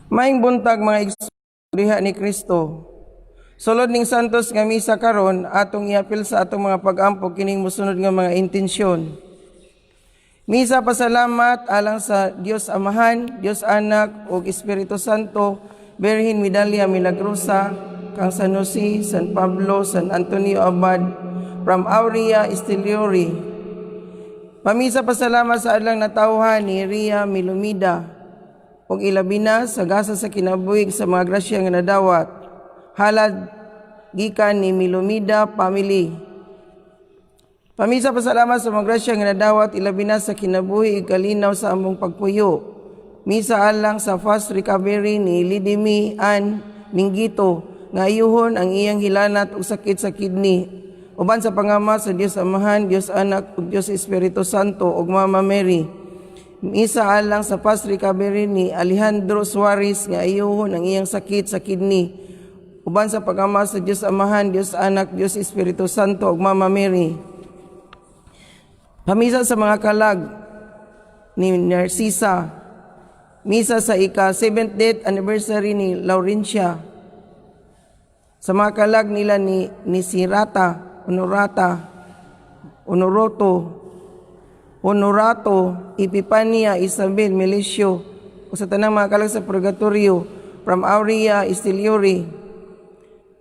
Maayong buntag, mga igsoon diha ni Kristo. Sulod ning santos nga misa karon, atong iapil sa atong mga pagampo kining mosunod nga mga intensyon. Misa pasalamat alang sa Dios Amahan, Dios Anak ug Espiritu Santo, Birhen Medalla Milagrosa, kang San Jose, San Pablo, San Antonio Abad, from Aurea Estiliori. Pamisa pasalamat sa adlang natawhan ni Ria Milumida ug ilabi na sa gasa sa kinabuhi sa mga grasya nga nadawat. Halad gikan ni Milumida family. Pamisa pasalamat sa mga grasya nga nadawat, ilabi na sa kinabuhi ug kalinaw sa among pagpuyo. Misa alang sa fast recovery ni Lidimi Ann Mingito nga ayuhon ang iyang hilanat ug sakit sa kidney. Uban sa pangama sa Dios Amahan, Dios Anak ug Dios Espiritu Santo ug Mama Mary. Misa alang sa fast recovery ni Alejandro Suarez nga ayuhon ang iyang sakit sa kidney. Uban sa pag-ama sa Dios Amahan, Dios Anak, Dios Espiritu Santo ug Mama Mary. Pamisa sa mga kalag ni Narcisa. Misa sa ika 7th death anniversary ni Laurencia. Sa mga kalag nila ni Sirata, Honorata, Honoroto, Honorato, Epipania, Isabel, Melicio, o sa tanang mga kalag sa Purgatorio, from Aurea Estiliori.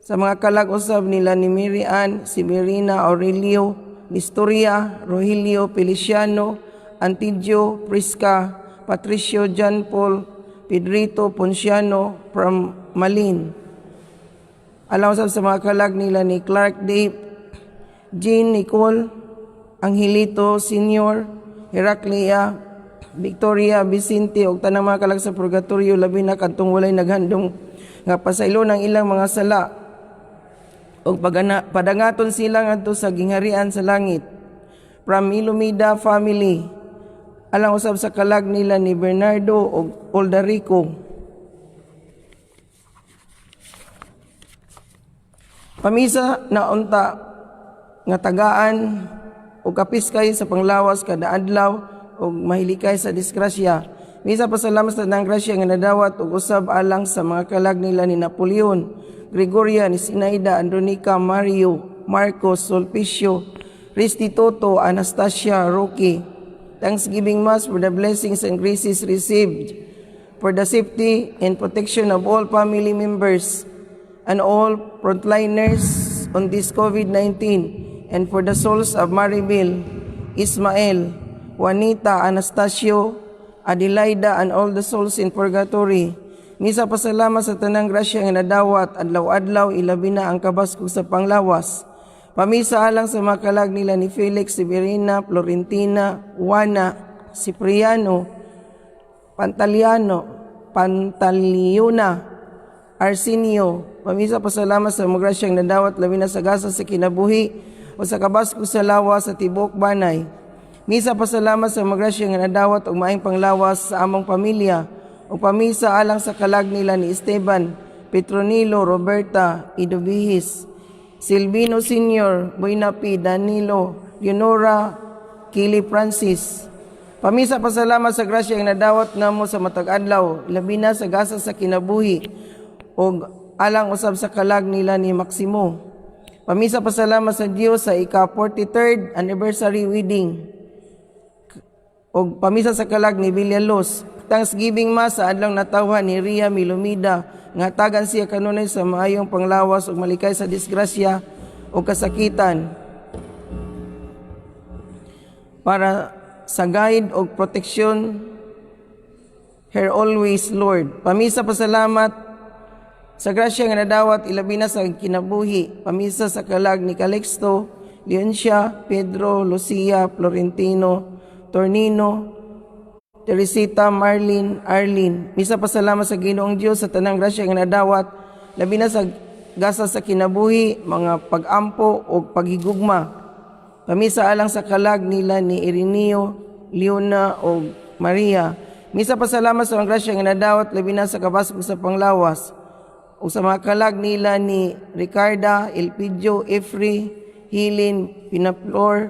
Sa mga kalag usab nila ni Mary Ann, Severina, Aurelio, Nistoria, Rogelio, Feliciano, Antidio, Prisca, Patricio, John Paul, Pedrito, Ponciano, from Malin. Alang usab sa mga kalag nila ni Clark Dave, Jean Nicole, Angelito Senior, Heraclea, Victoria, Vicente ug tanang mga kalag sa purgatorio, labi na kadtong walay naghandom nga pasaylo ng ilang mga sala ug padangaton sila ngadto sa gingharian sa langit. From Ilumida family, alang usab sa kalag nila ni Bernardo ug Oldarico. Pamisa na unta nga tagaan og kapiskay sa panglawas kada adlaw ug mahilikay sa disgrasya. Misa pasalamat sa tanang grasya nga nadawat ug usab alang sa mga kalag nila ni Napoleon, Gregoria, ni Sinaida, Andronica, Mario, Marcos, Sulpicio, Restituto, Anastasia, Rocky. Thanksgiving Mass for the blessings and graces received, for the safety and protection of all family members and all frontliners on this COVID-19, and for the souls of Maribel, Ismael, Juanita, Anastasio, Adelaida, and all the souls in purgatory. Misa pasalamat sa tanang grasya nga nadawat adlaw-adlaw, ilabi na ang kabaskog sa panglawas. Pamisa alang sa mga kalag nila ni Felix, Severina, Florentina, Juana, Cipriano, Pantaliano, Pantaliona, Arsenio. Pamisa pasalamat sa mga grasyang nadawat, labi na sa gasa sa kinabuhi o sa kabaskog sa lawas sa tibuok banay. Misa pasalamat sa mga grasya nga nadawat ug maayong panglawas sa among pamilya ug pamisa alang sa kalag nila ni Esteban, Petronilo, Roberta, Idubihis, Silvino Senior, Buenapi, Danilo, Leonora, Kili Francis. Pamisa pasalamat sa grasya nga nadawat namo sa matag adlaw, labi na sa gasa sa kinabuhi ug alang usab sa kalag nila ni Maximo. Pamisa pasalamat sa Dios sa ika 43rd anniversary wedding ug pamisa sa kalag ni Villalos. Thanksgiving Mass sa adlaw natawhan ni Ria Milumida nga tagan siya kanunay sa maayong panglawas ug malikay sa disgrasya ug kasakitan, para sa guide og protection her always, Lord. Pamisa pasalamat sa grasya nga nadawat, ilabi na sa kinabuhi. Pamisa sa kalag ni Calixto, Leoncia, Pedro, Lucia, Florentino, Tornino, Teresita, Marlene, Arlene. Misa pasalamat sa Ginoong Dios sa tanang grasya nga nadawat, labi na sa gasa sa kinabuhi, mga pagampo o paghigugma. Pamisa alang sa kalag nila ni Ireneo, Leona o Maria. Misa pasalamat sa mga grasya nga nadawat, labi na sa kabaskog sa panglawas o sa mga kalag nila ni Ricarda, Elpidio, Efri, Hilin, Pinaflor,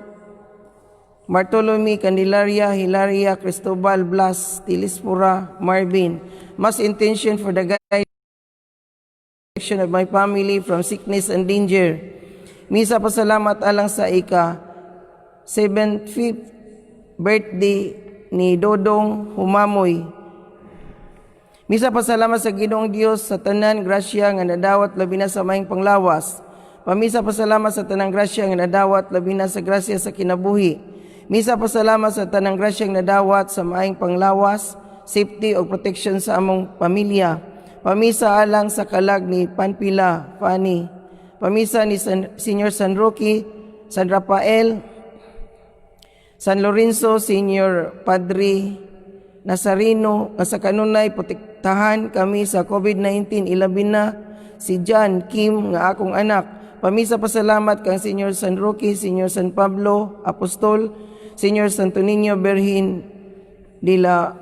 Bartolome, Candelaria, Hilaria, Cristobal, Blas, Tilispura, Marvin. Mass intention for the guidance of my family from sickness and danger. Misa pasalamat alang sa ika 75th birthday ni Dodong Humamoy. Misa pasalamat sa Ginoong Dios sa tanan grasya nga nadawat, labi na sa maayong panglawas. Pamisa pasalamat sa tanang grasya nga nadawat, labi na sa grasya sa kinabuhi. Misa pasalamat sa tanang grasya nga nadawat sa maayong panglawas, safety ug protection sa among pamilya. Pamisa alang sa kalag ni Panpila, Fanny. Pamisa ni Senior San Roque, San Rafael, San Lorenzo, Senior Padre Nazareno, nga sa kanunay protektahan kami sa COVID-19, ilabi na si John Kim nga akong anak. Pamisa pasalamat kang Senior San Roque, Senior San Pablo, Apostol, Senior Santo Niño, Birhen de la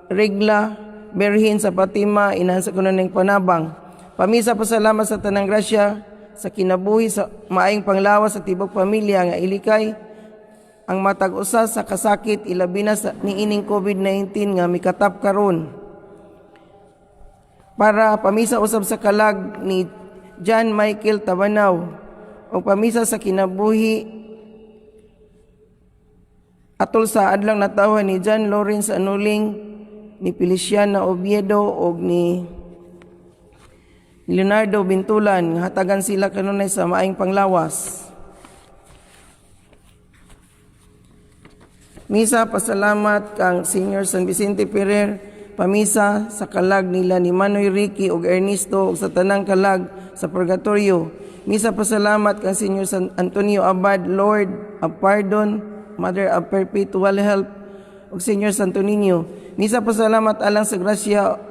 Regla, Birhen sa Fatima, inahan sa kanunayng panabang. Pamisa pasalamat sa tanang grasya sa kinabuhi, sa maayong panglawas sa tibok pamilya, nga ilikay ang matag usa sa kasakit, ilabi na sa niining COVID-19 nga mikatap karon. Para pamisa usab sa kalag ni John Michael Tabanaw o pamisa sa kinabuhi atol sa adlang natawhan ni John Lawrence Anuling, ni Feliciana Oviedo og ni Leonardo Bintulan, nga hatagan sila kanunay sa maayong panglawas. Misa pasalamat kang Senior San Vicente Ferrer, pamisa sa kalag nila ni Manoy Ricky ug Ernesto ug sa tanang kalag sa Purgatorio. Misa pasalamat kang Senior San Antonio Abad, Lord of Pardon, Mother of Perpetual Help ug Senior Santo Niño. Misa pasalamat alang sa grasya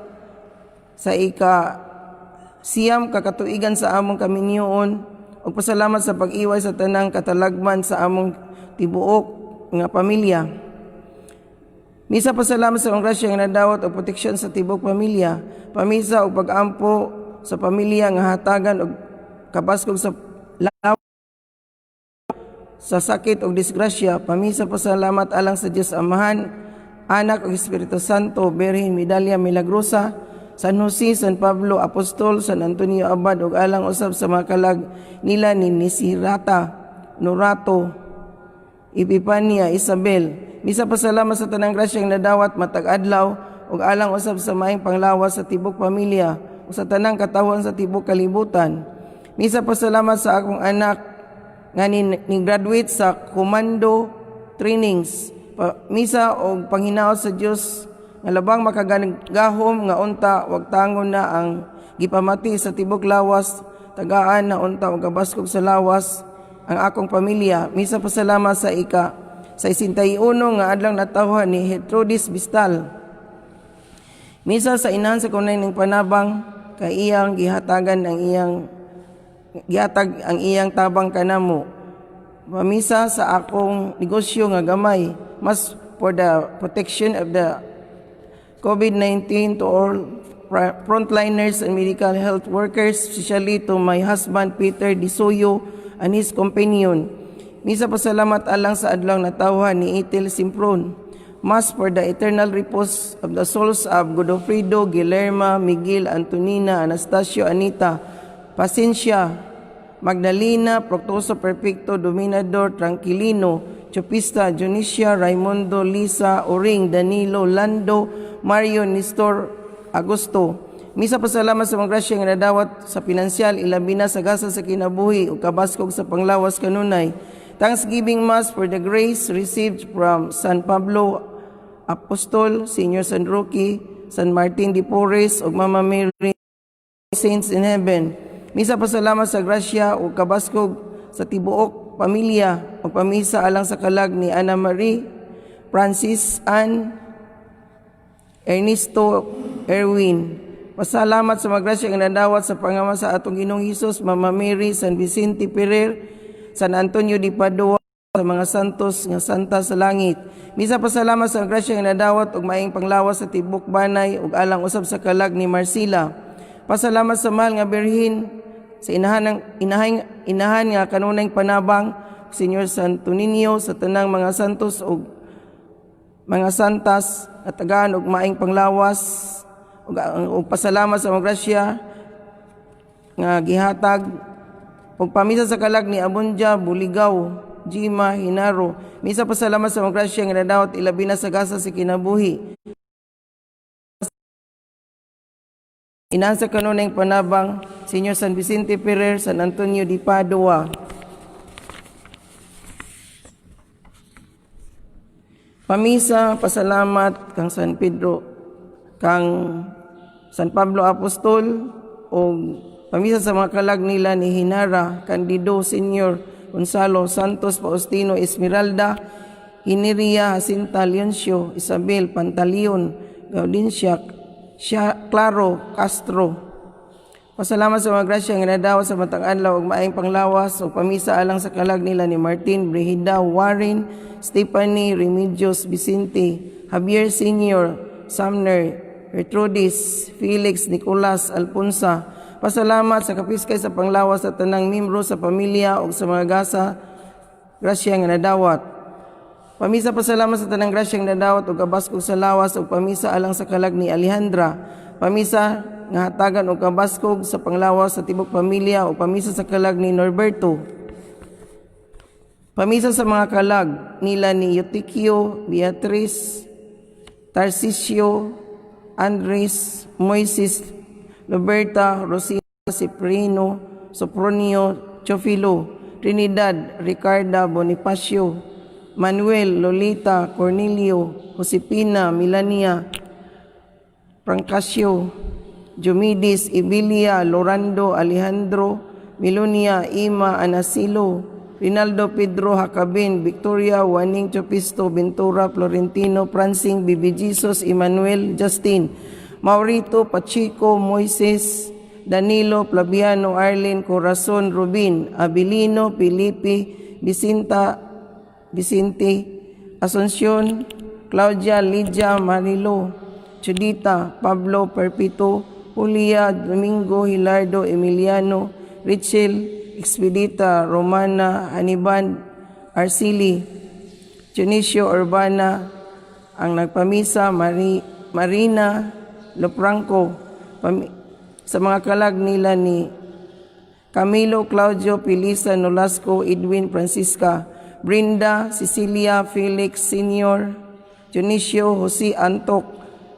sa ika-9 ka katuigan sa among kaminyoon ug pasalamat sa pag-iway sa tanang katalagman sa among tibuok nga pamilya. Misa pasalamat sa grasya nga nadawat og proteksyon sa tibuok pamilya. Pamisa og pag-ampo sa pamilya nga hatagan og kabaskog sa lawas, sa sakit og disgrasya. Pamisa pasalamat alang sa Dios Amahan, Anak ug Espiritu Santo, Birhen Medalya Milagrosa, San Jose, San Pablo Apostol, San Antonio Abad ug alang usab sa mga kalag nila ni Nisirata, Norato, Epipania, Isabel. Misa pasalamat sa tanang grasyang nadawat matag adlaw ug alang usab sa maayong panglawas sa tibok pamilya ug sa tanang katawhan sa tibok kalibutan. Misa pasalamat sa akong anak nga ni graduate sa commando trainings. Misa og panghinaot sa Dios nga labang makagagahom nga unta wagtangon na ang gipamati sa tibok lawas, tagaan na unta og kabaskog sa lawas ang akong pamilya. Misa pasalamat sa ika 61 nga adlang natawhan ni Hetrodes Bistal. Misa sa inahan sa kunay ng panabang kay iyang gihatagan ang iyang gihatag ang iyang tabang kanamo. Pamisa sa akong negosyo nga gamay. Mass for the protection of the COVID-19 to all frontliners and medical health workers, especially to my husband Peter Disuyo and his companion. Misa pasalamat alang sa adlaw natawhan ni Ethel Simpron. Mass for the eternal repose of the souls of Godofredo, Guillermo, Miguel, Antonina, Anastasio, Anita, Pacencia, Magdalena, Proctoso, Perfecto, Dominador, Tranquilino, Chupista, Junisia, Raimundo, Lisa, Oring, Danilo, Lando, Mario, Nestor, Agosto. Misa pasalamat sa mga grasya nga nadawat sa pinansyal, ilabi na sa gasa sa kinabuhi ug kabaskog sa panglawas kanunay. Thanksgiving Mass for the grace received from San Pablo Apostol, Senior San Roque, San Martin de Porres ug Mama Mary, Saints in Heaven. Misa pasalamat sa grasya ug kabaskog sa tibuok pamilya ug pamisa alang sa kalag ni Ana Marie, Francis Ann, Ernesto, Erwin. Pasalamat sa mga grasya nga nadawat sa pangama sa atong Ginoong Hesus, Mama Mary, San Vicente Ferrer, San Antonio de Padua, sa mga santos nga santa sa langit. Misa pasalamat sa grasya nga nadawat ug maayong panglawas sa tibok banay ug alang usab sa kalag ni Marcila. Pasalamat sa mahal nga Birhen sa inahan ng inahan, inahan nga kanunayng panabang. Senyor Santo Niño, sa tanang mga santos ug mga santas at tagaan og maayong panglawas ug pasalamat sa mga grasya nga gihatag ug pamisa sa kalag ni Abunja Buligaw Jima Hinaro. Misa pasalamat sa mga grasya nga nadawat, ilabi na sa gasa sa kinabuhi. Inahan sa kanunayng panabang, Senyor San Vicente Ferrer, San Antonio di Padua. Pamisa pasalamat kang San Pedro, kang San Pablo Apostol o pamisa sa mga kalag nila ni Hinara, Candido Senior, Gonzalo Santos, Faustino, Esmeralda, Hineria, Jacinta, Leoncio, Isabel, Pantaleon, Gaudencia, Siya, Claro, Castro. Pasalamat sa mga grasya nga nadawat sa matang adlaw ug maayong panglawas ug pamisa alang sa kalag nila ni Martin, Brigida, Warren, Stephanie, Remedios, Vicente, Javier Senior, Sumner, Gertrudis, Felix, Nicolas, Alfonsa. Pasalamat sa kapiskay sa panglawas sa tanang membro sa pamilya ug sa mga gasa grasya nga nadawat. Pamisa pasalamat sa tanang grasya nga nadawat ug kabaskog sa lawas ug pamisa alang sa kalag ni Alejandra. Pamisa nga hatagan og kabaskog sa panglawas sa tibok pamilya ug pamisa sa kalag ni Norberto. Pamisa sa mga kalag nila ni Eutychio, Beatrice, Tarcisio, Andres, Moises, Roberta, Rosina, Cipriano, Sopronio, Chofilo, Trinidad, Ricarda, Bonifacio, Manuel, Lolita, Cornelio, Josepina, Melania, Francasio, Jumidis, Emilia, Lorando, Alejandro, Melonia, Ima, Anasilo, Rinaldo, Pedro, Hakabin, Victoria, Waning, Chopisto, Ventura, Florentino, Francing, Bibi Jesus, Emmanuel, Justin, Maurito, Pachico, Moises, Danilo, Flaviano, Arlene, Corazon, Rubin, Abilino, Felipe, Vicinta, Vicente, Asuncion, Claudia, Lydia, Marilo, Chudita, Pablo, Perpito, Julia, Domingo, Hilardo, Emiliano, Richel, Expedita, Romana, Haniban, Arcili, Dionisio, Urbana, ang nagpamisa, Marina, Lopranco, sa mga kalag nila ni Camilo, Claudio, Pelisa, Nolasco, Edwin, Francisca, Brenda, Cecilia, Felix, Senior, Dionisio, Jose Antok,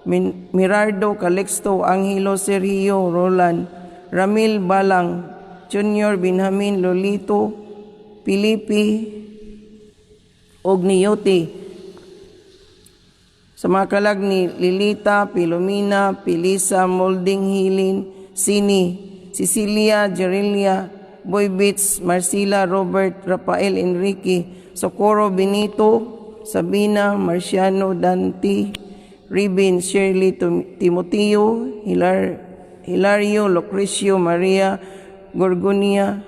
Mirardo, Calixto, Angelo, Sergio, Roland, Ramil Balang, Junior, Benjamin, Lolito, Felipe, og Niyote. Sa mga kalag ni Lilita, Pilomina, Pilisa, Molding, Hilin, Sini, Cecilia, Jerelia, Boy Beats, Marcila, Robert, Rafael, Enrique, Socorro, Benito, Sabina, Marciano, Dante, Ribin, Shirley, Timoteo, Hilario, Lucrecio, Maria, Gorgonia,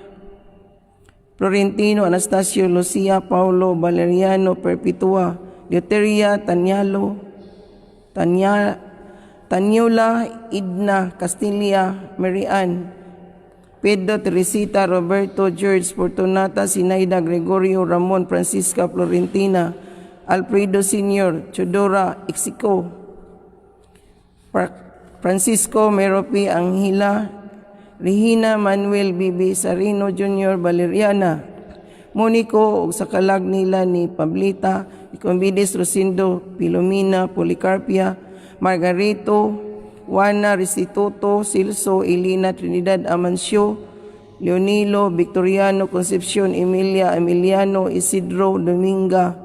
Florentino, Anastasio, Lucia, Paulo, Valeriano, Perpetua, Deuteria, Tanyalo, Tanya, Tanyula, Idna, Castilla, Marian, Pedro, Teresita, Roberto, George, Fortunata, Sinaida, Gregorio, Ramon, Francisca, Florentina, Alfredo Sr., Chodora, Ixico, Francisco, Merope, Angela, Regina, Manuel, Bibi, Sarino Jr., Valeriana, Monico, ug sa kalag nila ni Pablita, Icombides, Rosindo, Pilomina, Policarpia, Margarito, Juana, Restituto, Silso, Elena, Trinidad, Amancio, Leonilo, Victoriano, Concepcion, Emilia, Emiliano, Isidro, Dominga,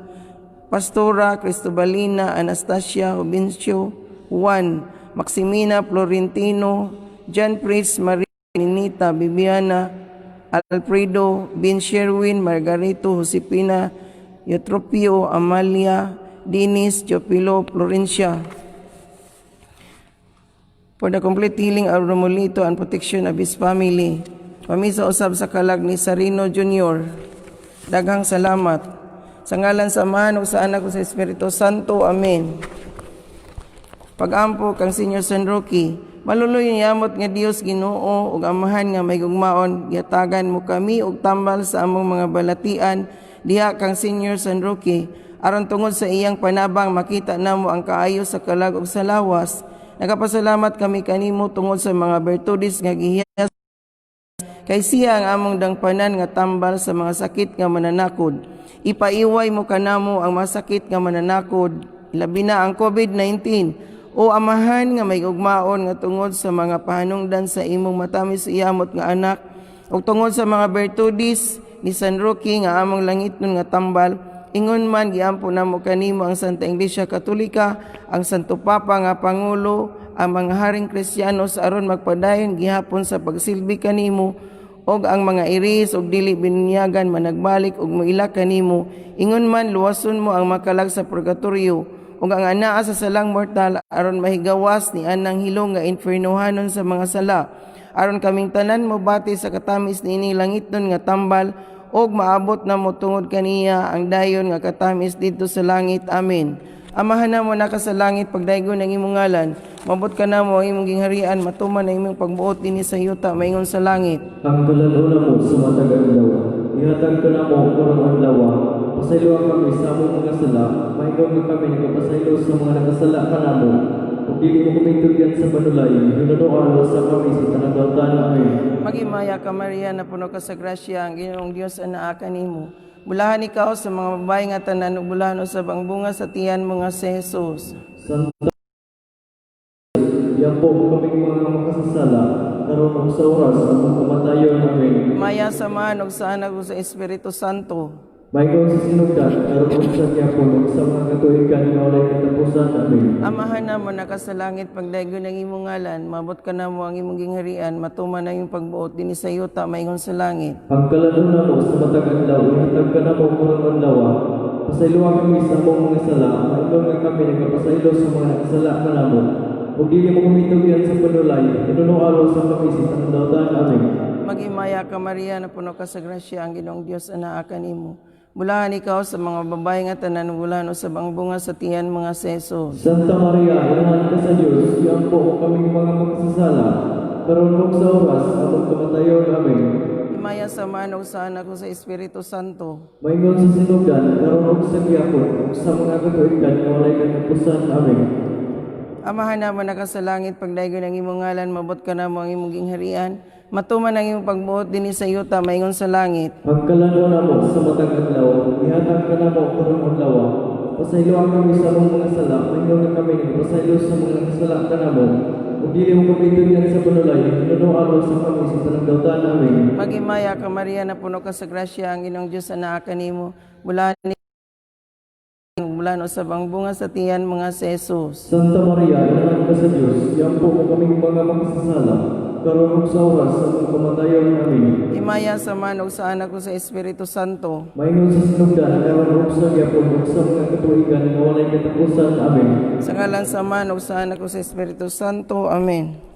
Pastora, Cristobalina, Anastasia, Jovencio, Juan, Maximina, Florentino, John Prince, Maria, Ninita, Bibiana, Alfredo, Ben Sherwin, Margarito, Josepina, Eutropio, Amalia, Dinis, Jopilo, Florencia. For the complete healing of Romolito and protection of his family. Pamisa usab sa kalag ni Sarino Jr. Daghang salamat. Sa ngalan sa Amahan ug sa Anak ug sa Espiritu Santo. Amen. Pag-ampo kang Senyor San Roque, maluloy yamot nga Dios Ginoo ug Amahan nga may gugmaon, gihatagan mo kami og tambal sa among mga balatian. diha kang Senior San Roque, aron tungod sa iyang panabang makita namo ang kaayo sa kalag ug sa lawas. Nagapasalamat kami kanimo tungod sa mga bertudes nga gihiyas kay siya ang among dangpanan nga tambal sa mga sakit nga mananakod. Ipaiway mo kanamo ang mga sakit nga mananakod, labi na ang COVID-19. O Amahan nga may ugmaon, nga tungod sa mga pahanungdan sa imong matamis iyamot nga anak ug tungod sa mga bertudes ni San Roque nga among langitnon nga tambal, ingon man giampo namo kanimo ang Santa Iglesia Katolika, ang Santo Papa nga Pangulo, ang mga haring Kristiyano sa aron magpadayon gihapon sa pagsilbi kanimo, og ang mga iris og dili binyagan managbalik og moila kanimo. Ingon man luwason mo ang makalag sa purgatorio ug ang anaa sa salang mortal, aron mahigawas ni anang hilong nga infernohanon sa mga sala, aron kaming tanan mobati sa katamis niining langitnon nga tambal ug maabot namo tungod kaniya ang dayon nga katamis didto sa langit. Amen. Amahan namo naka sa langit, pagdaygon ang imong ngalan. Moabot kanamo ang imong gingharian, matuman ang imong pagbuot dinhi sa yuta maingon sa langit. Ang kalan-on namo sa matag adlaw, ihatag kanamo karong adlaw. Pasayloa kami sa among mga sala, maingon nga kami nagapasaylo sa mga nakasala kanamo. Ug dili mo kami tugyan sa panulay, hinunoa luwasa kami sa tanang daotan. Amen. Maghimaya ka, Maria, na puno ka sa grasya, ang Ginoong Dios anaa kanimo. Bulahan ikaw sa mga babae nga tanan ug bulahan usab ang bunga sa tiyan mo nga si Jesus. Santa, Yampo mo kaming mga makasasala, karon ug sa oras sa among kamatayon. Amen. Himaya sa Amahan ug sa Anak ug sa Espiritu Santo. Maingon sa sinugdan, karon ug sa gihapon, ug sa mga katuigan nga walay katapusan. Amen. Amahan namo naka sa langit, pagdaygon ang imong ngalan, maabot kanamo ang imong gingharian, matuman ang imong pagbuot dinhi sa yuta maingon sa langit. Ang kalan-on namo sa matag adlaw, ihatag kanamo karong adlaw. Pasayloa kami sa among mga sala, maingon nga kami nagapasaylo sa mga nakasala kanamo. Ug dili mo kami tugyan sa panulay, hinunoa luwasa kami sa tanang daotan. Amen. Maghimaya ka, Maria, na puno ka sa grasya, ang Ginoong Dios anaa kanimo. Bulahan ikaw sa mga babae nga tanan ug bulahan usab ang bunga sa tiyan mo nga si Jesus. Santa Maria, inahan ka sa Dios, iampo mo kaming mga makasasala, karon ug sa oras sa among kamatayon. Amen. Himaya sa Amahan ug sa Anak ug sa Espiritu Santo. Maingon sa sinugdan, karon ug sa gihapon, ug sa mga katuigan nga walay katapusan. Amen. Amahan namo naka sa langit, pagdaygon ang imong ngalan, maabot kanamo ang imong gingharian, matuman ang imong pagbuot dinhi sa yuta maingon sa langit. Ang kalan-on namo sa matag adlaw, ihatag kanamo karong adlaw. Pasayloa kami sa among mga sala, maingon nga kami nagpasaylo sa mga nakasala kanamo. Ug dili mo kami tugyan sa panulay, hinunoa luwasa kami sa tanang daotan. Amen. Maghimaya ka, Maria, na puno ka sa grasya, ang Ginoong Dios anaa kanimo. Bulahan bulahan usab ang bunga sa tiyan mo nga si Jesus. Santa Maria, inahan ka sa Dios, iampo mo kaming mga makasasala, karon ug sa oras sa among kamatayon. Amen. Himaya sa Amahan ug sa Anak ug sa Espiritu Santo. Maingon sa sinugdan, karon ug sa gihapon, ug sa mga katuigan nga walay katapusan. Amen. Sa ngalan sa Amahan ug sa Anak ug sa Espiritu Santo. Amen.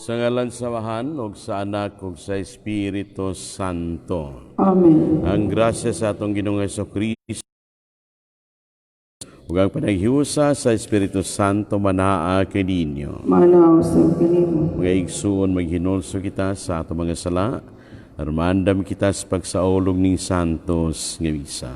Sa ngalan sa Amahan, ug sa Anak, ug sa Espiritu Santo. Amen. Ang grasya sa atong Ginoong Kristo ug ang panaghiusa sa Espiritu Santo manaa kaninyo. Manaa usab kanimo. Mga igsuon, maghinulso kita sa atong mga sala, aron maandam kita sa pagsaulog ning Santos nga Misa.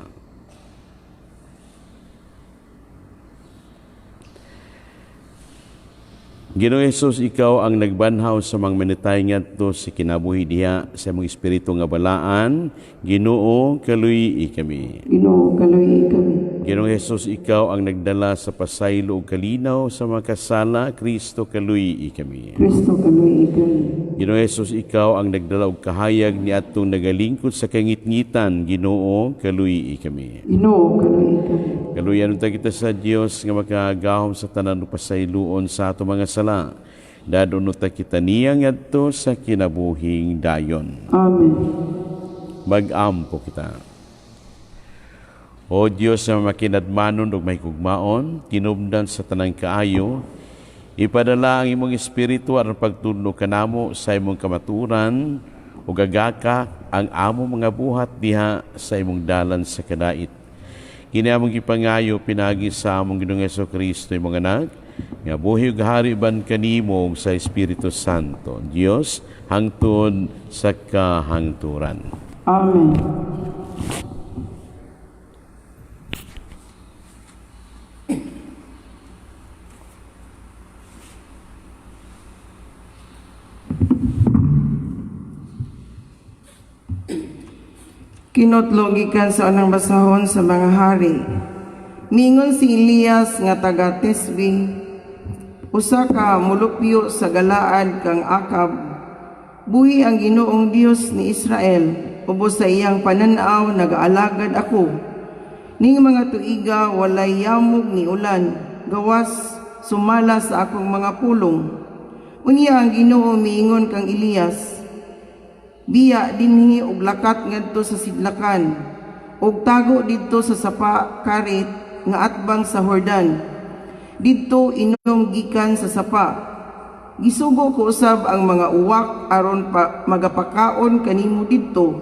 Ginoong Hesus, ikaw ang nagbanhaw sa mga minatay ngadto sa kinabuhi diha sa imong espiritu nga balaan. Ginoo, kaluy kami. Ginoo, kaluy kami. Ginoong Hesus, ikaw ang nagdala sa pasaylo ug kalinaw sa mga kasala. Kristo, kaluy kami. Kristo, kaluy kami. Ginoong Hesus, ikaw ang nagdala og kahayag niadtong nagalingkod sa kangitngitan. Ginoo, kaluy kami. Ginoo, kaluy kami. Kaluyan unta kita sa Dios nga makagahom sa tanan ug pasayloon sa ato mga sala. Dadon unta kita niya ngadto sa kinabuhing dayon. Amen. Mag-ampo kita. O Dios nga makinadmanon ug mahigugmaon, tinubdan sa tanang kaayo, ipadala ang imong espiritu aron pagtudlo kanamo sa imong kamaturan ug agaka ang among mga buhat diha sa imong dalan sa kadait. Kini among gipangayo pinaagi sa among Ginoong Kristo, imong anak, nga buhi ug hari uban kanimo ug sa Espiritu Santo, Dios hangtod sa kahangturan. Amen. Kinotlo gikan sa unang basahon sa mga hari. Mingon si Elias nga taga Tesbi, usa ka mulupyo sa Galaad kang Akab, buhi ang Ginoong Dios ni Israel, ubos sa iyang pananaw nagaalagad ako. Ning mga tuiga walay yamog ni ulan, gawas sumala sa akong mga pulong. Unya ang Ginoo miingon kang Elias, biya dinhi og lakat ngadto sa sidlakan, og tago didto sa sapa Karit nga atbang sa Jordan. Didto inom gikan sa sapa. Gisugo ko usab ang mga uwak aron pa magapakaon kanimo didto.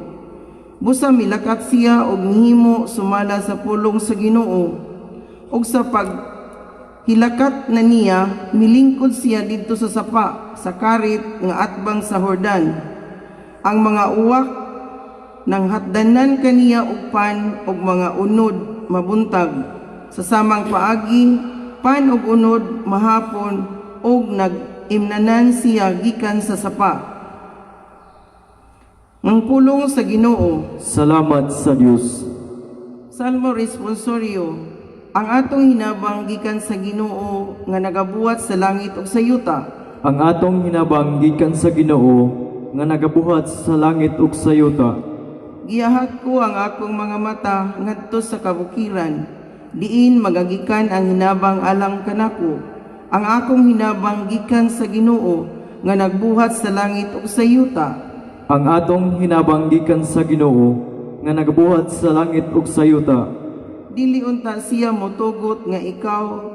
Busa milakat siya og mihimo sumala sa pulong sa Ginoo. Og sa pag hilakat na niya, milingkod siya didto sa sapa sa Karit nga atbang sa Jordan. Ang mga uwak nang hatdanan kaniya og pan og mga unod mabuntag. Sa samang paagi, pan og unod mahapon og nag-imnanan siya gikan sa sapa. Ang pulong sa Ginoo. Salamat sa Dios. Salmo Responsorio. Ang atong hinabang gikan sa Ginoo nga nagabuhat sa langit ug sa yuta. Ang atong hinabang gikan sa Ginoo nga nagabuhat sa langit ug sa yuta. Giyahat ko ang akong mga mata ngadto sa kabukiran. Diin magagikan ang hinabang alang kanako. Ang akong hinabang gikan sa Ginoo nga nagbuhat sa langit ug sa yuta. Ang atong hinabang gikan sa Ginoo nga nagabuhat sa langit ug sa yuta. Dili unta siya motugot nga ikaw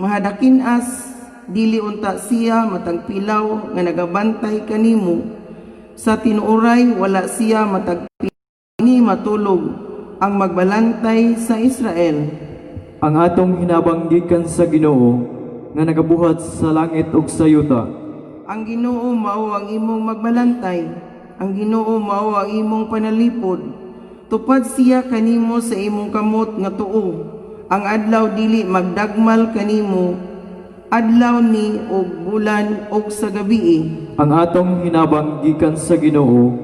mahadakin-as, dili unta siya matagpilaw nga nagabantay kanimo. Sa tinuoray wala siya matagpilaw ni matulog ang magbalantay sa Israel. Ang atong hinabang gikan sa Ginoo nga nagabuhat sa langit ug sa yuta. Ang Ginoo mao ang imong magbalantay. Ang Ginoo mao ang imong panalipod. Tupad siya kanimo sa imong kamot nga tuo. Ang adlaw dili magdagmal kanimo, adlaw ni og bulan og sa gabii. Ang atong hinabang gikan sa Ginoo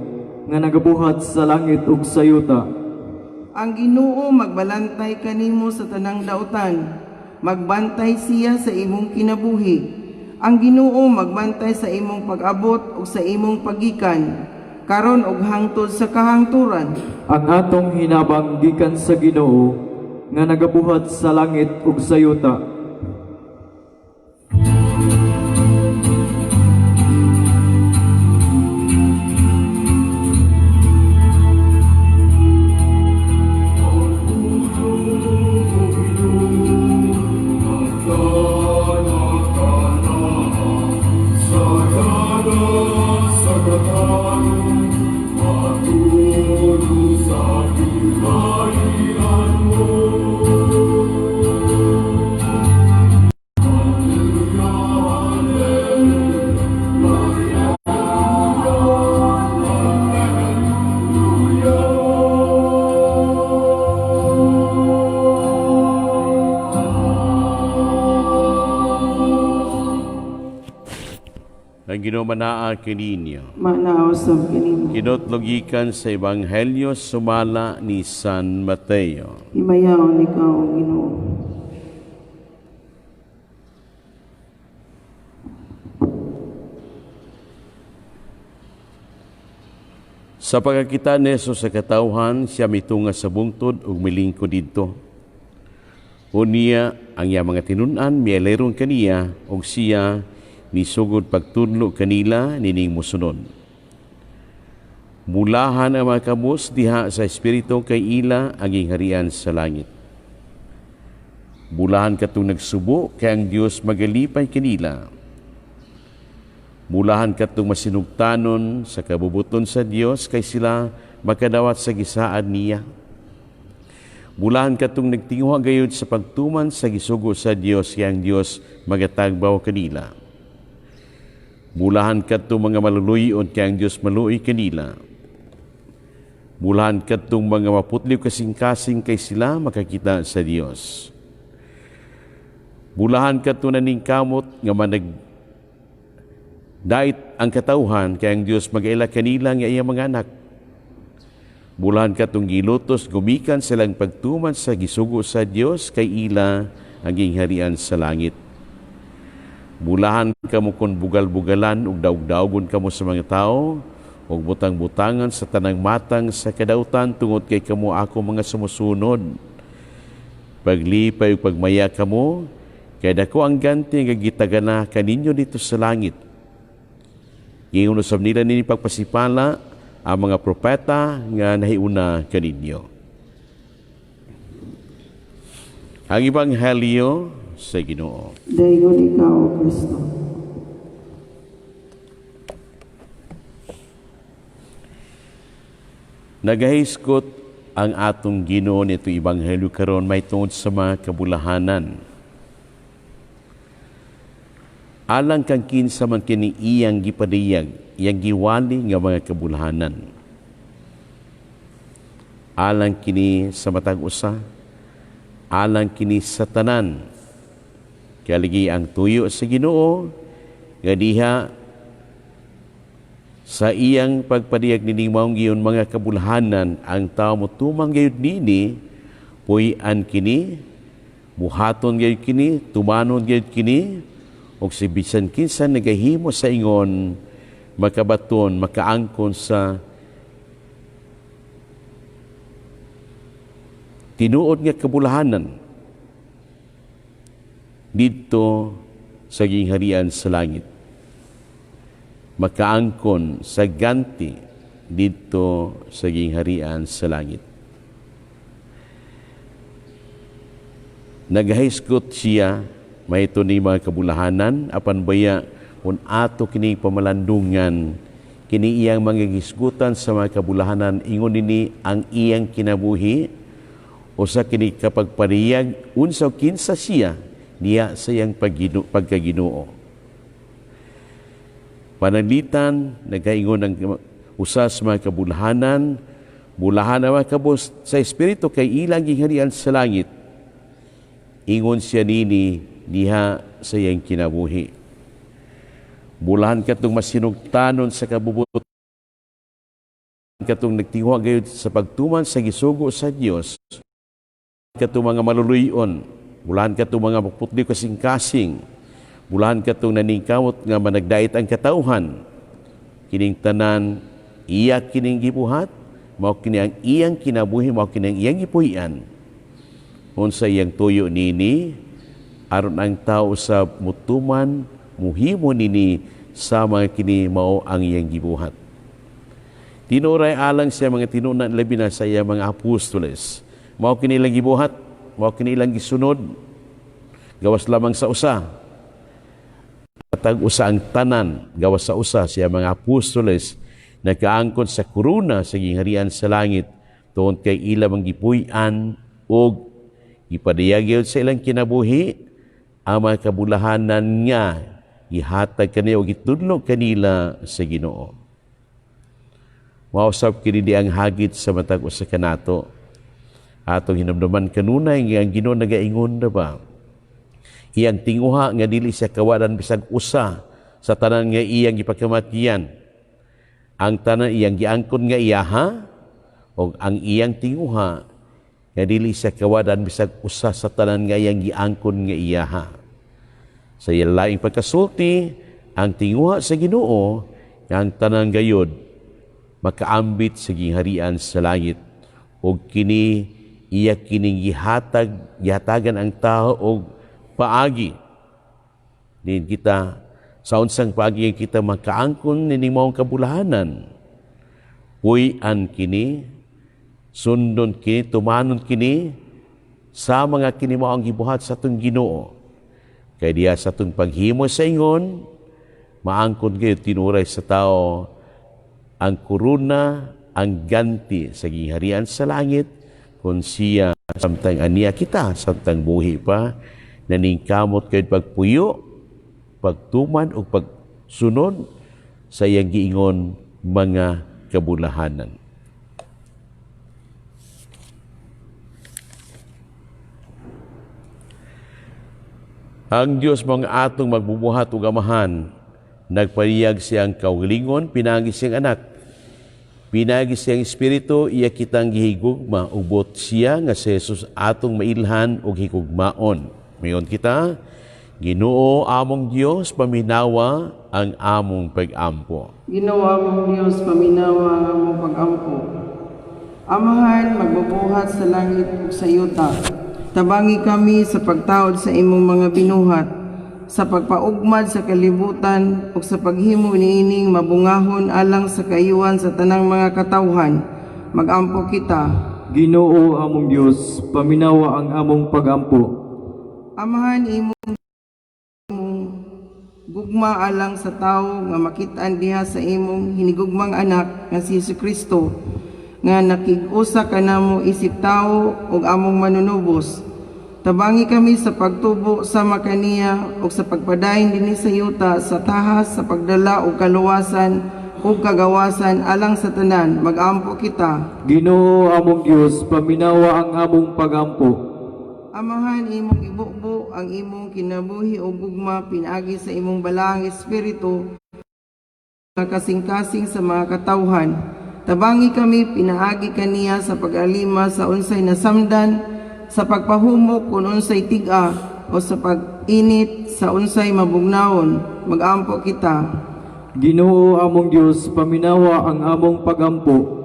nga nagabuhat sa langit ug sa yuta. Ang Ginoo magbalantay kanimo sa tanang dautan. Magbantay siya sa imong kinabuhi. Ang Ginoo magbantay sa imong pag-abot ug sa imong paggikan, karon ug hangtod sa kahangturan. Ang atong hinabang gikan sa Ginoo nga nagabuhat sa langit ug sa yuta. Ang Ginoo manaa kaninyo. Manaa usab kanimo. Kinutlo gikan sa Ebanghelyo sumala ni San Mateo. Himayaon ikaw, Ginoo. Sa pagkakita ni Jesus sa katawhan, siya mitunga sa bungtod ug milingkod didto. Unya ang iyang mga tinun-an mialeron kaniya ug siya misugod pagtudlo kanila nining mosunod. Mulahan ang mga kabus diha sa espiritu kay ila ang gingharian sa langit. Bulahan katong nagsubo kay ang Dios magalipay kanila. Mulahan katong masinugtanon sa kabubuton sa Dios kay sila makadawat sa gisaad niya. Bulahan katong nagtinguha gayud sa pagtuman sa gisugo sa Dios kay ang Dios magatagbaw kanila. Bulahan kadtong mga maluluyon kay ang Dios maluoy kanila. Bulahan kadtong mga maputli kasing-kasing kay sila makakita sa Dios. Bulahan kadtong naningkamot nga manag dait ang katawhan kay ang Dios magaila kanila nga iyang mga anak. Bulahan kadtong gilutos gumikan silang pagtuman sa gisugo sa Dios kay ila ang gingharian sa langit. Bulahan kamo kun bugal-bugalan ug daog-daogon kamo sa mga tao ug butang-butangan sa tanang matang sa kadautan tungod kay kamo ako mga sumusunod. Paglipay ug pagmaya kamo kay dako ang ganti nga gitagana kaninyo dito sa langit. Giingon usab nila nini pagpasipala ang mga propeta nga nahiuna kaninyo. Ang Ebanghelyo sa Ginoo. Daygon ikaw, Kristo. Nagahiskot ang atong Ginoo nito Ebanghelyo karon may tungod sa mga kabulahanan. Alang kang kinsa man kini iyang gipadiyag, iyang giwali nga mga kabulahanan. Alang kini sa matag usa, alang kini sa tanan. Kaya lagi ang tuyo sa Ginoo nga diha sa iyang pagpadiyag nining maong giyon mga kabulhanan ang tao motumang gayud nini, puy-an kini, buhaton gayud kini, tumanon gayud kini, og si bisan kinsa nagahimo sa ingon makabaton, makaangkon sa tinuod nga kabulahanan didto sa gingharian sa langit, makaangkon sa ganti didto sa gingharian sa langit. Nagahisgot siya mahito ni mga kabulahanan, apan baya kung ato kini pamalandungan kini iyang mga gisgutan sa mga kabulahanan, ingon nini ang iyang kinabuhi o sa kini kapagpariyag unsa kinsa siya niya sa iyang pagkaginoo. Pananglitan nagaingon ang usa sa mga kabulahanan, bulahan ang mga kabus sa espiritu kay ilang gingharian sa langit. Ingon siya nini diha sa iyang kinabuhi. Bulahan katong masinugtanon sa kabubut, katong nagtinguha gayud sa pagtuman sa gisugo sa Dios, katong mga maluluyon, bulahan katong mga maputli kasing-kasing, bulahan katong naningkamot nga managdait ang katawhan. Kining tanan iya kining gibuhat, mao kini ang iyang kinabuhi, mao kini ang iyang gipuy-an. Unsa iyang tuyo nini aron ang tao sa mutuman muhimo nini sama kini mao ang iyang gibuhat. Tinuray alang siya mga tinunan labi na sa iyang mga apostoles. Mao kini ilang gibuhat, mao kini ilang gisunod, gawas lamang sa usa. Matag usa ang tanan, gawas sa usa siya mga apostoles, nakaangkon sa korona sa gingharian sa langit, tungod kay ila mang gipuy-an og gipadayag sa ilang kinabuhi ang mga kabulahanan nga gihatag kaniya o gitudlo kanila sa Ginoo. Mausap kini di ang hagit sa matag usa kanato. Atong hinumduman kanunay nga ang Ginoo nagaingon na ba? Iyang tinguha nga dili siya kawadan bisag usa sa tanan nga iyang gipakamatian. Ang tanan iyang giangkon nga iyaha o ang iyang tinguha nga dili siya kawadan bisag usa sa tanan nga iyang giangkon nga iyaha. Sa iyang laing pagkasulti, ang tinguha sa Ginoo nga ang tanan gayod makaambit sa gingharian sa langit ug kini iya kining gihatag, gihatagan ang tao og paagi din kita sa unsang paagi kita makaangkon nining maong kabulahanan. Puy-an kini, sundon kini, tumanon kini sa mga kini mao ang gibuhat sa atong Ginoo. Kay diya sa atong paghimo sa ingon, maangkon kayo tinuray sa tao ang korona, ang ganti sa gingharian sa langit kung siya samtang aniya kita, samtang buhi pa, naningkamot kayo pagpuyo, pagtuman o pagsunod sa iyang giingon mga kabulahanan. Ang Dios mga atong magbubuhat ug amahan, nagpariyag siyang kaugalingon, pinagi siyang anak. Pinagi siyang espiritu, iya kitang gihigugma, ubot siya nga si Jesus atong mailhan ug higugmaon. Mayon kita, Ginoo among Dios, paminawa ang among pag-ampo. Ginoo among Dios, paminawa ang among pag-ampo. Amahan, magbubuhat sa langit ug sa yuta. Tabangi kami sa pagtaod sa imong mga binuhat, sa pagpaugmad sa kalibutan ug sa paghimo niining mabungahon alang sa kaayuhan sa tanang mga katawhan. Magampo kita. Ginoo among Dios, paminawa ang among pagampo. Amahan, imong gugma alang sa tawo nga makit-an diha sa imong hinigugmang anak nga si Jesu Kristo nga nakig-usa kanamo isip tawo ug among manunubos. Tabangi kami sa pagtubo sama kaniya ug sa pagpadayon dinhi sa yuta sa tahas sa pagdala og kaluwasan ug kagawasan alang sa tanan. Magampo kita. Ginoo among Dios, paminawa ang among pagampo. Amahan, imong ibubo ang imong kinabuhi o gugma pinaagi sa imong balaang espiritu nga kasing-kasing sa mga katawhan. Tabangi kami pinaagi kaniya sa pag-alima sa unsay nasamdan, sa pagpahumok kung unsay tig-a o sa pag-init sa unsay mabugnawon. Magampo kita. Ginoo among Dios, paminawa ang among pagampo.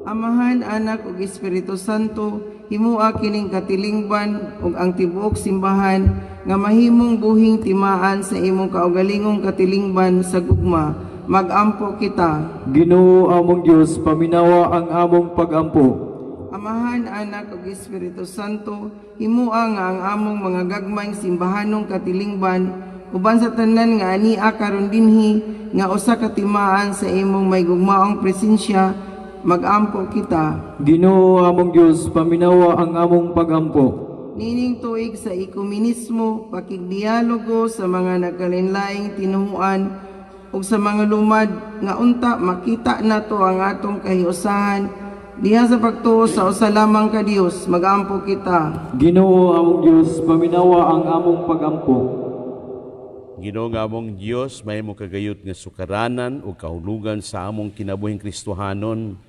Amahan, Anak ug Espiritu Santo, himua kining katilingban ug ang tibuok simbahan nga mahimong buhing timaan sa imong kaugalingong katilingban sa gugma. Magampo kita. Ginoo among Dios, paminawa ang among pagampo. Amahan, Anak ug Espiritu Santo, himua nga ang among mga gagmayng simbahanong katilingban uban sa tanan nga ania karon dinhi nga usa ka timaan sa imong may gugmaong presensya. Magampo kita. Ginoo among Dios, paminawa ang among pagampo. Nining tuig sa ekumenismo, pakigdialogo sa mga nagkalainlaing tinuhuan ug sa mga lumad nga unta makita nato ang atong kahiusahan diha sa pagtuo sa usa lamang ka Dios. Magampo kita. Ginoo among Dios, paminawa ang among pagampo. Ginoo nga among Dios, mahimo kagayot nga sukaranan o kahulugan sa among kinabuhing Kristohanon.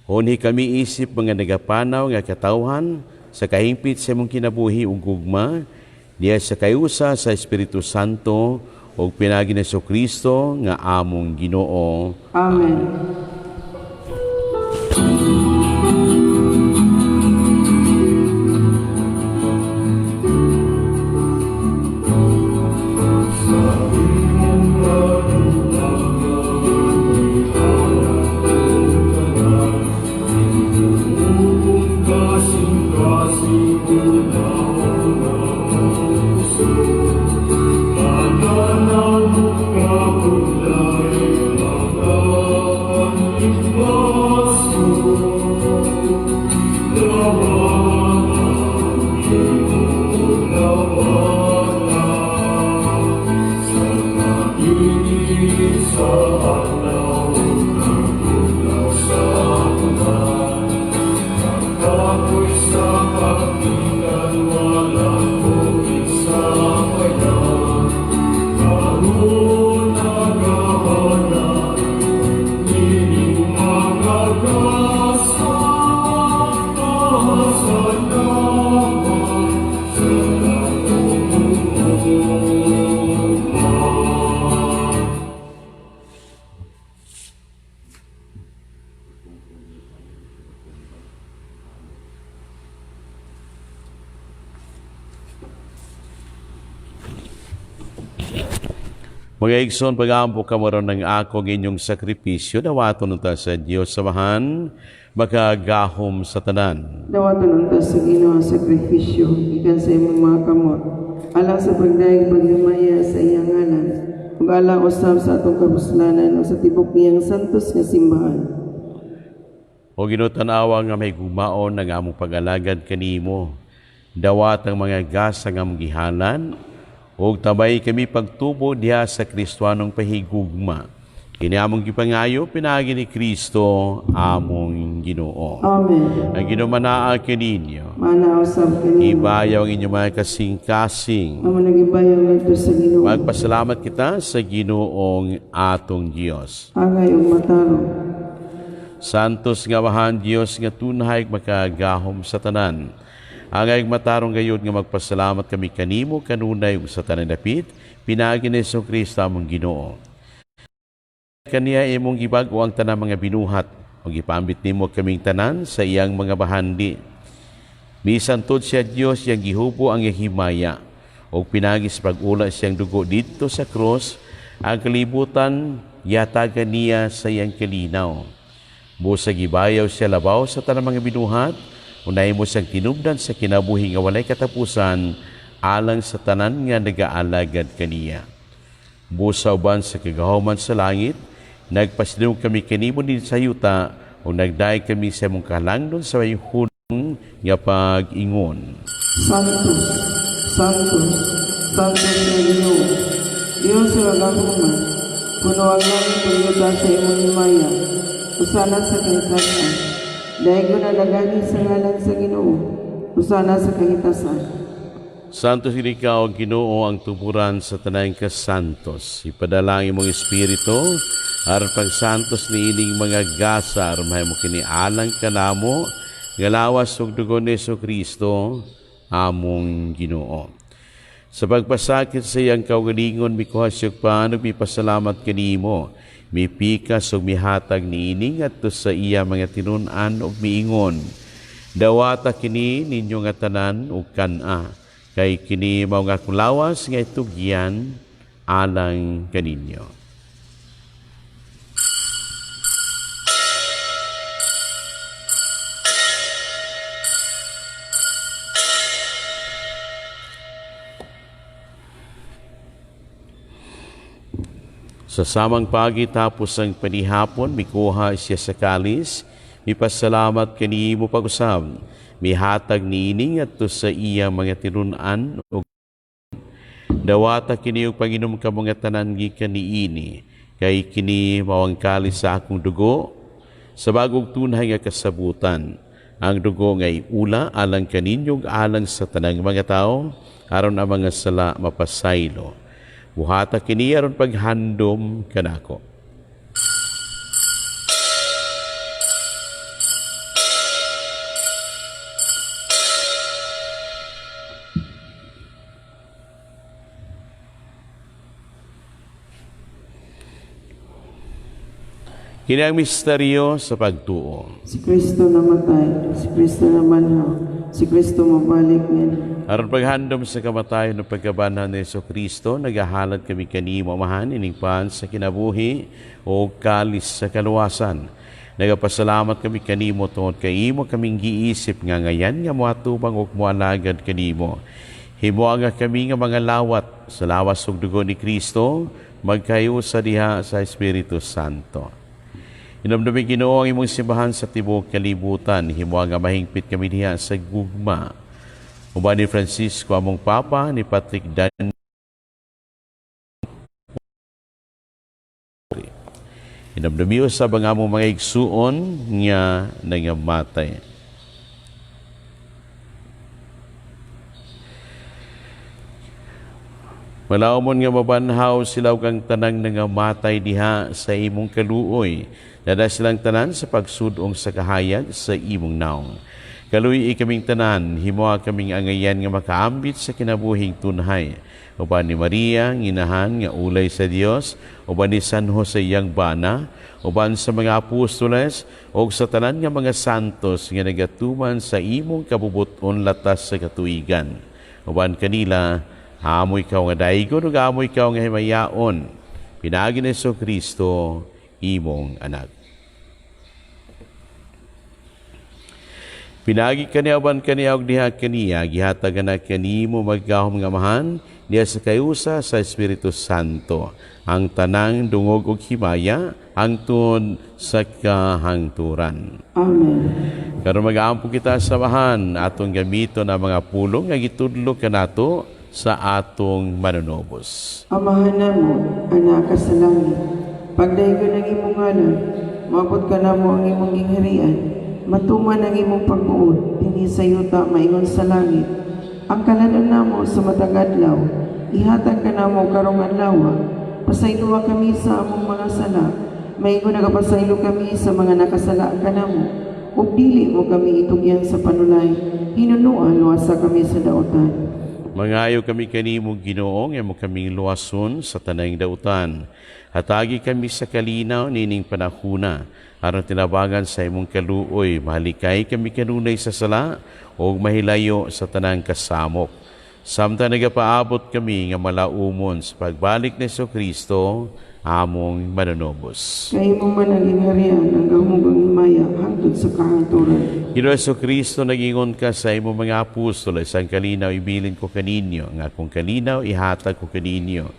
Hunhi kami isip mga nagapanaw nga katawhan sa kahimpit sa imong kinabuhi ug gugma diha sa kayusa sa Espiritu Santo ug pinaagi ni Kristo nga among Ginoo. Amen. Sa pagkitan, wala ko isang. Mga igsoon, pag-ampo kamo ron ng akong inyong sakripisyo, dawaton unta sa Dios Amahan, makagahom sa tanan. Dawaton unta sa Ginoo ang sakripisyo gikan sa imong mga kamot, alang sa pagdayeg paghimaya sa iyang ngalan, ug alang usab sa atong kapuslanan ug sa tibok niyang santos nga simbahan. O Ginoo, tan-awa nga mahigugmaon ang among pag-alagad kanimo. Dawat ang mga gasa nga among gihalan, ug tabay kami pagtubo diha sa Kristohanong pahigugma. Kini among gipangayo pinaagi ni Kristo among Ginoo. Amen. Ang Ginoo manaa kaninyo. Mana usab kanimo. Ibayaw ang inyong mga kasing-kasing. Amo nagibayaw ngadto sa Ginoo. Magpasalamat kita sa Ginoong atong Dios. Angay ug matarong. Santos nga Amahan, Dios nga tunhay makagahom sa tanan. Angay matarong gayud nga magpasalamat kami kanimo kanunay ug sa tanan dapit pinaagi ni Kristo among Ginoo. Kaniya imong gibag-o ang tanang mga binuhat ug gipaambit nimo kaming tanan sa iyang mga bahandi. Misantod siya Dios iyang gihubo ang iyang himaya ug pinaagi sa pag-ula siyang dugo didto sa krus ang kalibutan yatagan niya sa iyang kalinaw. Busa gibayaw siya labaw sa tanang mga binuhat, unay mo siyang tinubdan sa kinabuhi nga walay katapusan alang sa tanan nga nagaalagad kaniya. Busa uban sa kagahoman sa langit, nagpasidong kami kanimo din sa yuta o nagdayeg kami sa imong kalangdon sa may hunong nga pag-ingon. Santos, Santos, Santos nga Ginoo. Dios sa kagahuman, puno ang langit ug yuta sa imong himaya. Hosana sa kahitasan. Daygon na nagani sa ngalan sa Ginoo. Hosana sa kahitasan. Santos ikaw, Ginoo, ang tuburan sa tanang kasantos. Ipadala ang imong espiritu aron pagsantos niining mga gasa aron mahimo kini alang kanamo nga lawas ug dugo ni Kristo among Ginoo. Sa pagpasakit sa iyang kaugalingon, mikuha siya pan ug mipasalamat kanimo. Mipikas ug mihatag niini ngadto sa iya mga tinun-an ug miingon. Dawata kini ninyo nga tanan ug kan-a, kay kini mao nga akong lawas nga itugyan alang kaninyo. Sa samang pagi tapos ang panihapon, mikuha siya sa kalis, mipasalamat kanimo pag-usab, mihatag niini ngadto sa iya mga tinun-an ug dawata kini ug panginom kamo nga tanan gikan niini, kay kini mao ang kalis sa akong dugo sa bagong tunhay nga kasabutan. Ang dugo nga iula alang kaninyo ug alang sa tanang mga tawo aron ang mga sala mapasaylo. Buhata kini aron paghandom kanako. Kini ang misteryo sa pagtuo. Si Kristo namatay, si Kristo nabanhaw, si Kristo mobalik niya. Aron paghandom sa kamatayon ug pagkabanhaw ni Kristo, nagahalad kami kanimo, Amahan, ining pan sa kinabuhi o kalis sa kaluwasan. Nagapasalamat kami kanimo tungod kay imo kaming giisip nga ngayan nga moatubang ug moalagad kanimo. Himoa nga kami nga mga lawat sa lawas ug dugo ni Kristo, magkayusa diha sa Espiritu Santo. Hinumdumi, Ginoo, ang imong simbahan sa tibuok kalibutan. Himoa nga mahingpit kami diha sa gugma. Uban ni Francisco among Papa, ni Patrick Dan, hinumdumi usab ang among mga igsuon nga nangamatay. Malaumon nga mabanhaw sila ug ang tanang nangamatay diha sa imong kaluoy. Dada silang tanan sa pagsudong sa kahayag sa imong naong. Kaluy-i kaming tanan, himoa kaming angayan nga makaambit sa kinabuhing tunhay. Uban ni Maria, nginahan nga ulay sa Dios, uban ni San Jose iyang bana, uban sa mga apostoles, ug sa tanan nga mga santos nga nagatuman sa imong kabubuton latas sa katuigan. Uban kanila, amo ikaw nga daigon ug amo ikaw nga himayaon. Pinaagi ni Kristo, imong anak. Pinaagi kaniya uban kaniya ug diha kaniya, gihatag na kanimo maggahom nga Amahan diha sa kayusa sa Espiritu Santo ang tanang dungog ug himaya hangtod sa kahangturan. Amen. Karon mag-aampo kita sa Amahan, atong gamiton ang mga pulong nga gitudlo kanato sa atong manunobos. Amahan namo, anaa ka sa langit. Pagdaygon ang imong ngalan, moabot kanamo ang imong gingharian. Matuman ang imong pagbuot dinhi sa yuta maingon sa langit. Ang kalanon namo sa matag adlaw, ihatag kanamo karong adlaw. Pasayloa kami sa among mga sala, maingon nagapasaylo kami sa mga nakasala kanamo. Ug dili mo kami itugyan sa panulay, hinunoa luwasa kami sa dautan. Mangayo kami kanimo, Ginoo, nga imo kaming luwason sa tanang dautan. Hatagi kami sa kalinaw nining panahuna aron tinabangan sa imong kaluoy, mahalikay kami kanunay sa sala ug mahilayo sa tanang kasamok. Samtang nagapaabot kami nga malaumon sa pagbalik ni Kristo, among manunobos. Kay imo man ang gingharian, ang gahom ug ang himaya hangtod sa kahangturan. Ginoo Kristo, nagingon ka sa imong mga apostol, isang kalinaw ibilin ko kaninyo, ang akong kalinaw ihatag ko kaninyo.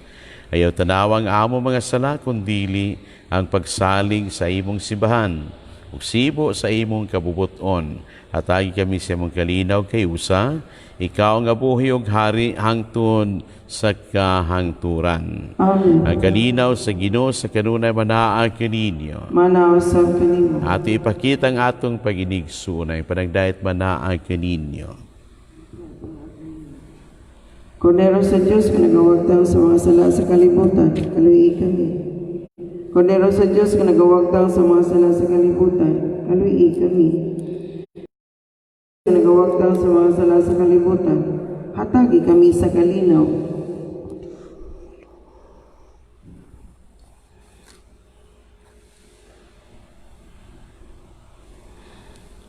Ayaw tanawang amo mga sala, kundili ang pagsalig sa imong simbahan, ug sibo sa imong kabubuton. Hatagi kami sa imong kalinaw kay usa, ikaw nga buhi ug hari hangtod sa kahangturan. Amen. Ang kalinaw sa Ginoo sa kanunay manaa kaninyo. Manaa usab kanimo. Ato ipakita ang atong paginigsuon ay panagdayat manaa kaninyo. Kordero sa Dios nga nagawagtang sa mga sala sa kalibutan, kaluyi kami. Kordero sa Dios nga nagawagtang sa mga sala sa kalibutan, kaluyi kami. Nga nagawagtang sa mga sala sa kalibutan, hatagi kami sa kalinaw.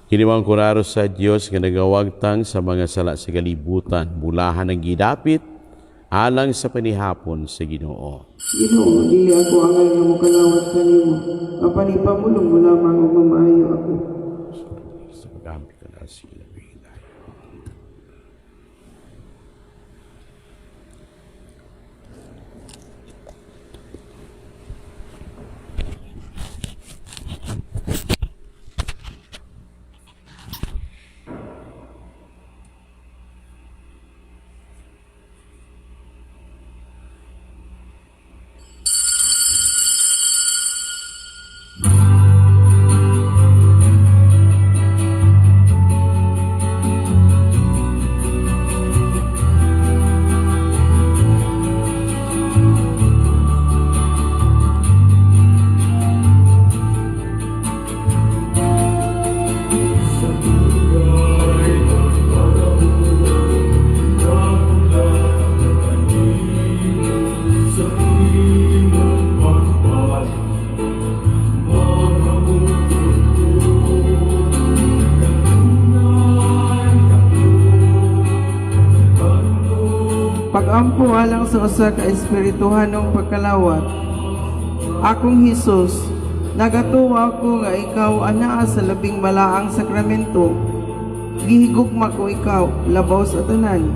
Kini ang kordero sa Dios nga nagawagtang sa mga sala sa kalibutan, bulahan ang gidapit alang sa panihapon sa Ginoo. Ginoo, dili ako angay nga mokalawat kanimo, apan ipamulong mo lamang ug mamaayo ako. Sa pag-ampi ko na sila. Pag-ampo alang sa usa ka espirituhanong pagkalawat. Akong Hesus, nagatuo ako nga ikaw anaa sa labing balaang sakramento. Gihigugma ko ikaw labaw sa tanan.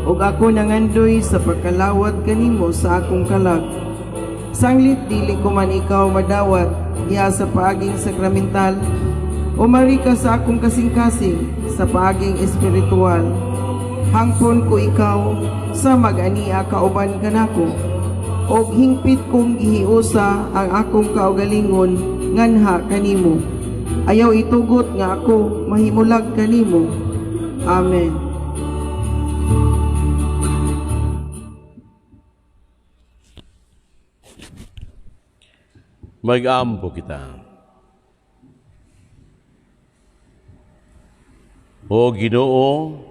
Ug ako nangandoy sa pagkalawat kanimo sa akong kalag. Sanglit dili ko man ikaw madawat diha sa paaging sakramental, umari ka sa akong kasing-kasing sa paaging espiritual. Hangpon ko ikaw sa mag-ania kauban kanako, og hingpit kong gihiusa ang akong kaugalingon nganha kanimo. Ayaw itugot nga ako mahimulag kanimo. Amen. Mag-ampo kita. O Ginoo,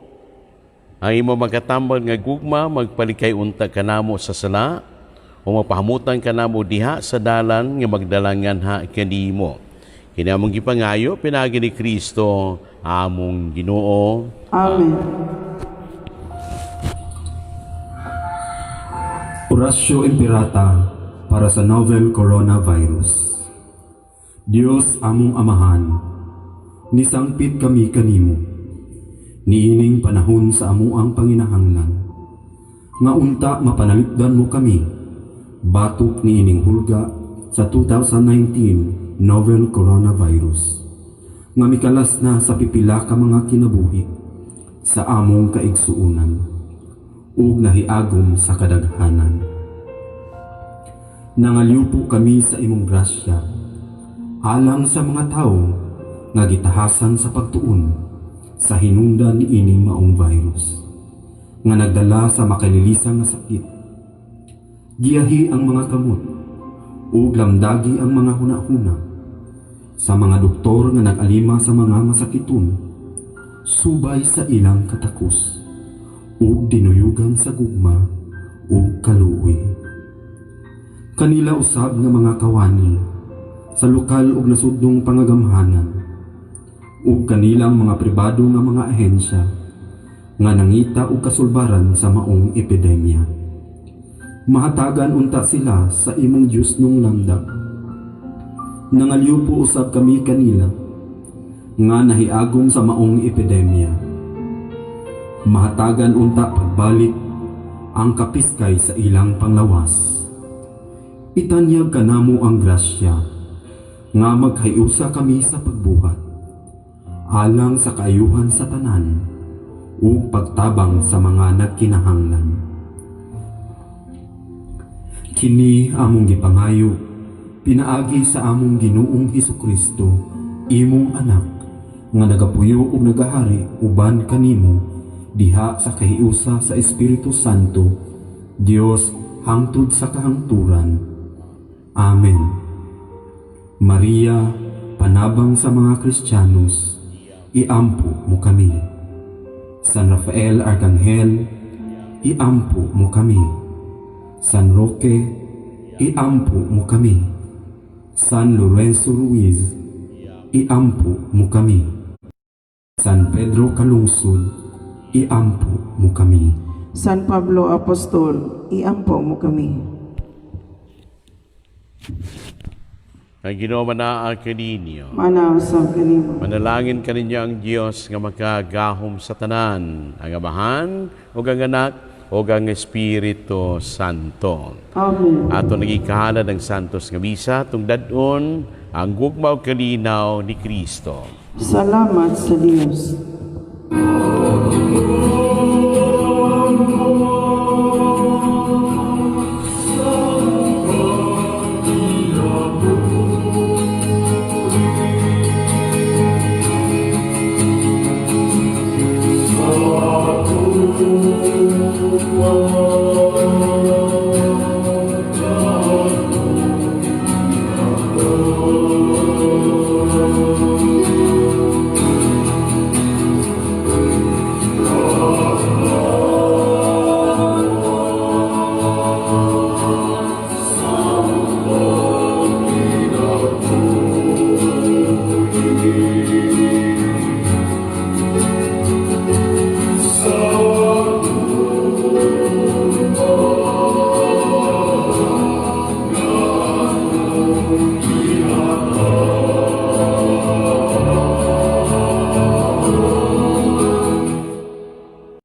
ang imo makatambal nga gugma magpalikay unta kanamo sa sala o mapahamutan kanamo diha sa dalan nga magdalangan ha kanimo. Kini among gipangayo pinaagi ni Kristo among Ginoo. Amen. Oratio Imperata. para sa novel coronavirus. Dios among Amahan, nisangpit kami kanimo niining panahon sa amuang panginahanglan, nga unta mapanalipdan mo kami batok niining hulga sa 2019 novel coronavirus nga mikalas na sa pipila ka mga kinabuhi sa among kaigsuunan ug nahiagom sa kadaghanan. Nangalyupo kami sa imong grasya alang sa mga tawo nga gitahasan sa pagtuon sa hinungdan niining maong virus nga nagdala sa makalilisang nga sakit. Giyahi ang mga kamot ug lamdagi ang mga hunahuna sa mga doktor nga nag-alima sa mga masakiton subay sa ilang katakos ug dinuyugan sa gugma ug kaluoy. Kanila usab nga mga kawani sa lokal ug nasudnong pangagamhanan ug kanilang mga pribado nga mga ahensya nga nangita og kasulbaran sa maong epidemya. Mahatagan unta sila sa imong Diyosnong lamdag. Nangalyupo usab kami kanila nga nahiagom sa maong epidemya. Mahatagan unta pagbalik ang kapiskay sa ilang panglawas. Itanyag kanamo ang grasya nga maghiusa kami sa pagbuhat alang sa kaayuhan sa tanan ug pagtabang sa mga nagkinahanglan. Kini among gipangayo pinaagi sa among Ginoong Hesukristo, imong anak, nga nagapuyo ug nagahari uban kanimo diha sa kahiusa sa Espiritu Santo, Dios hangtod sa kahangturan. Amen. Maria, panabang sa mga Kristiyanos, iampo mo kami. San Rafael Arkanghel, iampo mo kami. San Roque, iampo mo kami. San Lorenzo Ruiz, iampo mo kami. San Pedro Calungsod, iampo mo kami. San Pablo Apostol, iampo mo kami. Ang Ginoo manaa kaninyo. Mana usab kanimo. Manalangin kaninyo ang Dios nga makagahom sa tanan, ang Amahan ug ang Anak ug ang Espiritu Santo. Amen. Ato nagikahalad ang Santos nga Misa tungdadon ang gugma ug kalinaw ni Kristo. Salamat sa Dios.